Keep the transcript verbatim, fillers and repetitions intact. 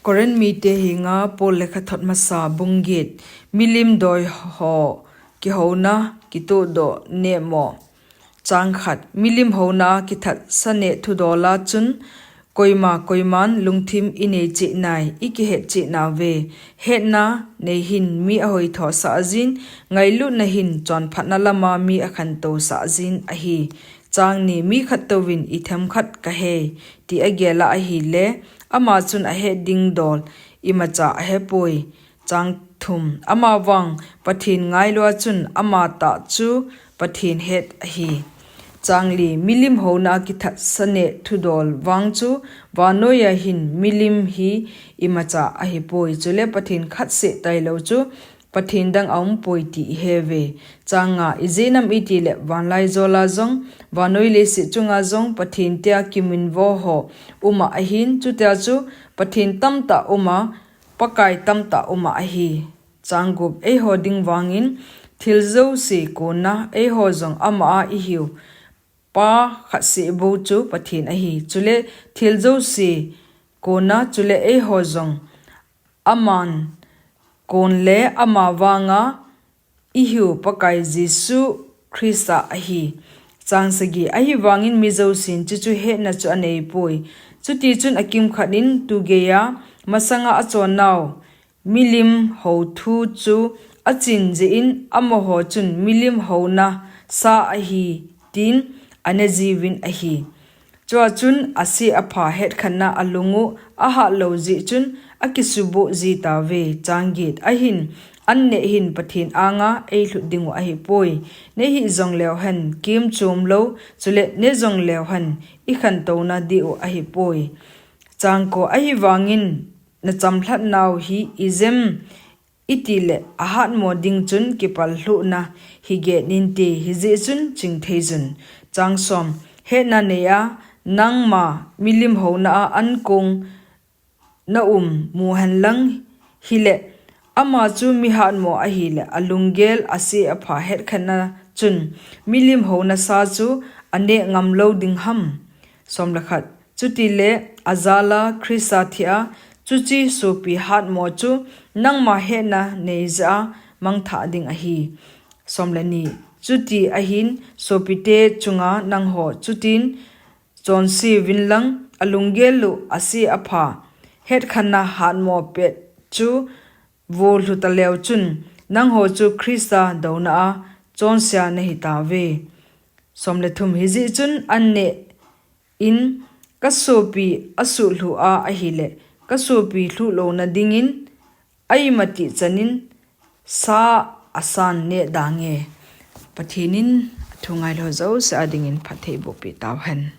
Korinth mite henga Paul lekhathot masa bung get. Milim doi ho kihouna kitohdoh nemo. Chang khat. Milim houna kithatsa neh thudola chun koima koiman lungthim inei cheh nai, ikihet cheh nauve. Hetna nei hin mi ahoithosah jin, ngailutna hin chonphatna lama mi akhantosah jin ahi. Chang ni. Mi khat touvin ithemkhat kahei, ti agel a ahile, ama chun ahet ding dol imacha ahepoi. Chang thum. Amavang Pathen ngailua chun amatah chu Pathen het ahi. Chang li. Milim houna kithatsa neh thudol vang chu vannoiya hin milim hi imacha ahipoi. Chule Pathen khatseh tailou chu Pathen dang aumpoi ti iheuve. Chang nga. Ijeh inem itile vanlaijola jong, vannoi leiset chunga jong Pathen tia kiminvo ho uma ahin, chutia chu Pathen tamtah uma, Pakai tamtah uma ahi. Chang gup. Eiho ding vangin thil jouse konna eiho jong ama a ihiu Pa khatseh bou chu Pathen ahi. Chule thil jouse konna, chule eiho jong aman kon le ama vanga ihiu Pakai Jesu Christa ahi. Chang sagi. Ahivangin mi jousen chuchu hetna chu aneipoi. Chutichun akimkhat in tugeiya masanga achonnau milim hou thu chu achin jeh in amaho chun milim houna sa ahi, tin anejiuvin ahi. Chua chun ase apha hetkhenna alungu ahatlou jeh chun akisuboh jitauve. Chang get. Ahin, an neh hin Pathen anga eilhut dingu ahipoi. Nehih jongleu hen, kem chomlou, chule ne jongleu hen, ikhantouna diu ahipoi. Chang ko. Ahivangin nachamlhatnau hi ijem itile ahatmo ding chun kipallhuhna hi get inte, hijeh chun chingtheijun. Chang som. Hetna neiya nangma milim houna a ankong naum muhen lang hile, ama chu mihatmo ahile, alunggel ase apha hetkhenna chun milim houna sa chu aneh ngamlou ding ham? Som le khat. Chutile ajala Christa thia chuche sopi hatmo chu nangma hetna neijeh a mangthah ding ahi. Som le ni. Chuti ahin sopite chunga nangho chutin chonseuvin lang, alunggel u ase apha hetkhenna hatmo pet chu volhu taleu chun, nangho chu Christa douna a chonse nahitauve. Som le thum. Hijeh chun an neh in kasopi asuhlhu a ahile, kasopi lhuh louna dingin aimatih chanin sa asan neh dange. Pathen in athu ngailou jouse a dingin phatthei bohpeh tauhen.